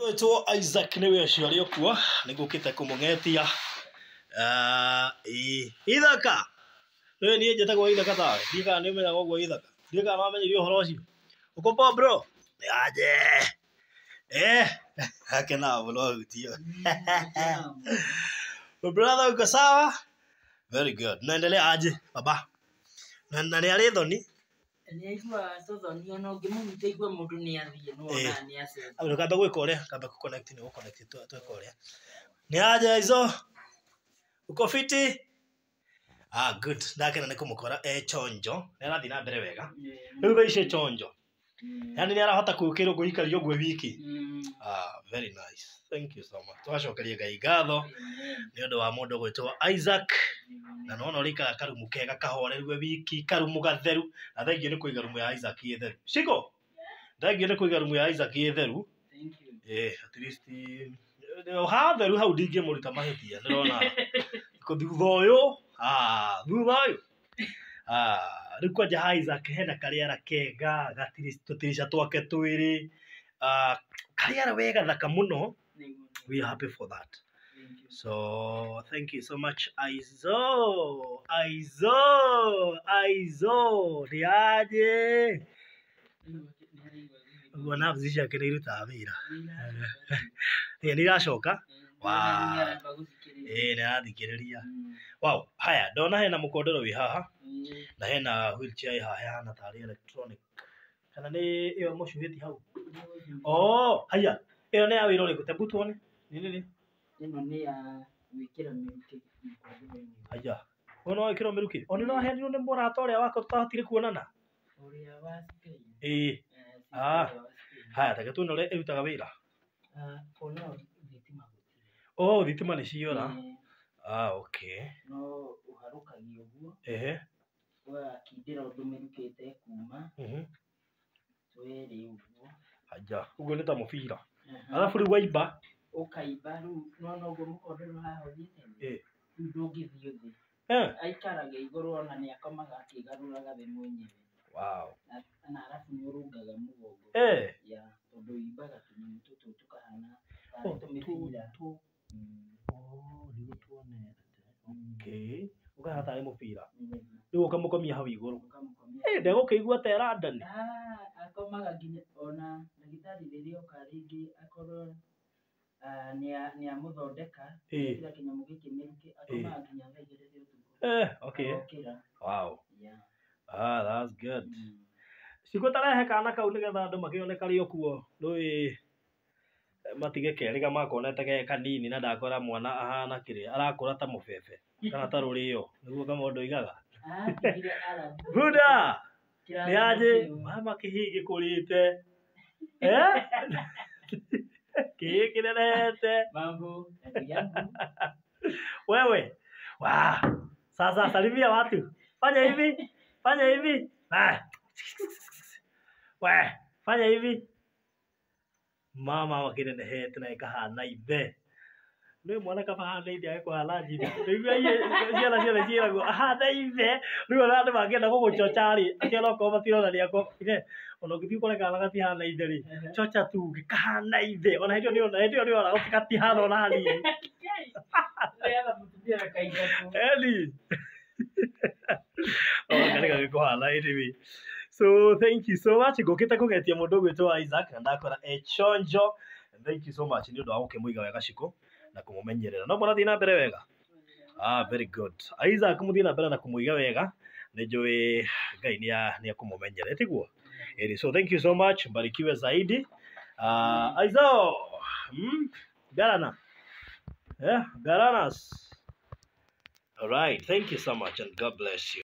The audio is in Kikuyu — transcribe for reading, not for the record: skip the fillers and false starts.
Wetwo Isaac nĩwe ũcio arĩ okuo nĩngũkĩte kũmũng'etia. Ĩĩ Ithaka, nĩũĩ niĩ njĩtagwo Ithaka tawe, ndiũĩ kana nĩũmenyaga ũguo Ithaka, ndiũĩ kana nĩwamenyire ũhoro ũcio. Uko poa bro? Niaje? Akenaga mũno ahutio. Brother uko sawa? Very good. Naendelea aje baba? Na nĩ arĩ thoni? Nĩ aiguaga tũthoni ona ũngĩmũhutia aigue mũndũ nĩ athiĩ no ona nĩ acenjia. Au kamba gwĩka ũrĩa, kamba kũ-connect nĩ gũ-connect tweka ũrĩa. Nĩ aje Aizo? Uko fiti? Ah, good. Ndakena nĩ kũmũkora e chonjo. Nĩ arathiĩ na mbere wega. Rĩu thaa ici e chonjo. Yaani nĩ arahota kũũkĩra ũguo ũguo wiki. Ah, very nice. Thank you so much. Tũgacokeria Ngai ngatho nĩ ũndũ wa mũndũ gwĩtwo Isaac. Na nĩwona ũrĩa aikaraga karumu kega kahoreru e wiki, karumu gatheru. Na thengiũ nĩ kũiga rumu ya Isaac ĩ theru. Shiko! Thengiũ nĩ kũiga rumu ya Isaac ĩ theru. Thank you. At least hatheru hau ndingĩmũruta mahĩtia ndĩrona thutha ũyũ, thutha ũyũ, rĩu kwanja ha Isaac hena karĩera kega, tũtirica twake twĩrĩ, karĩera we gathaka mũno. We are happy for that. Thank you. So thank you so much Aizo, Aizo, Aizo, nĩ aje? Ũguo nerves ciake nĩ irutaga wĩra. Ĩĩ nĩ iracoka. Wow. Ĩĩ nĩ arathikĩrĩria. Wow, haya ndona hena mũkondoro wĩ haha na hena wheelchair ĩ haha ĩhana tarĩ electronic. Kana nĩ ĩyo mũcuhĩti hau? Oh, haya. Ĩyo nĩ ya wĩra ũrĩkũ? Tebu tuone. Nĩ nĩ nĩ. Ĩno nĩ ya gwĩkĩra mĩrukĩ mũkondoro-inĩ. Haya. Ũyũ no wĩkĩrwo mĩrukĩ? O nĩ ũraheanirwo nĩ mũrata ũrĩa wakwa tũtahotire kuonana? Ũrĩa wa Spain. Ĩĩ. Ah. Haya, reke tuone ũrĩa ĩrutaga wĩra. For now thitima gũtirĩ. Oh, thitima nĩ ciora. Ah, okay. No ũharũkagia ũguo. Ehe. Ũgakindĩra ũndũ mĩrukĩ ĩtekuma. Twĩrĩ ũguo. Haya, ũguo nĩ ta mũbira. Alafu rĩu waimba. Ũkaimba rĩu nĩwona ũguo mũkondoro haha ũthiĩte thĩ. Rĩu ndũngĩthiĩ thĩ. Aikaraga igũrũ ona nĩ akomaga akĩgarũraga we mwenyewe. Wow. Na arabu nĩ ũrũngaga mũgongo. Ya, tondũ ũimbaga tũnyamũ tũtũ tũkahana tarĩ tũmĩbira. Oh, nĩguo tuonete. Okay. Ũkahana tarĩ mũbira. Rĩu ũkamũkomia hau igũrũ. Ũkamũkomia. Ndegũkĩigua ta ĩrandani. Akomaga nginya ona ndagĩtarĩ rĩrĩa oka rĩngĩ akorwo nĩ amũthondeka ekĩra kĩnyamũ gĩkĩ mĩrukĩ akomaga nginya thaa 2 cia ũtukũ. Okay. Agokĩra. Wow. Yeah. Ah, that's good. Cikũ tarehe kana kau nĩgetha andũ makĩone karĩ o kuo. Nĩũĩ matige kerĩga makonete ge kanini na ndakora mwana ahana kĩrĩa arakũra ta mũbebe kana ta rũrĩo nĩguo kamondo oigaga. Atigire arabu. Buda! Nĩ aje mama kĩhii gĩkũrĩte. Kĩhii kĩnenehete. Mambo yangu. Wewe. Wa. Sasa salimia watu. Fanya hivi. Fanya hivi. We, fanya hivi. Mama wakĩnenehete na ĩkahana ithe. Nĩ mwana kaba ahana ithe agĩkũhana nyina. Rĩu ciana ciothe ciĩragwo ahana ithe. Rĩu ona andũ mangĩenda gũgũchocha rĩ, atĩ ona okorwo matirona nĩ ako, ithe, ona ũngĩthiĩ ũkore kana gatihana ithe rĩ, chocha tu kahana ithe. Ona hĩndĩ ĩyo nĩ hĩndĩ ĩyo nĩ gatihana ona hanini. Eni. Oh, karĩ gagĩkũhana anyway. So thank you so much. Ngũkĩte kũgetia mũndũ ũgwĩtwo Isaac na ndakora e chonjo. Thank you so much nĩ ũndũ wa gũkĩmũiga wega Shiko na kũmũmenyerera. No mũrathiĩ na mbere wega? Ah, very good. Isaac mũthiĩ na mbere na kũmũiga wega. Nĩ njũĩ Ngai nĩ ekũmũmenyerera, tiguo? Ĩni, so thank you so much. Mbarikiwe zaidi. Aizo. Garana. Yeah, Garanas. All right, thank you so much and God bless you.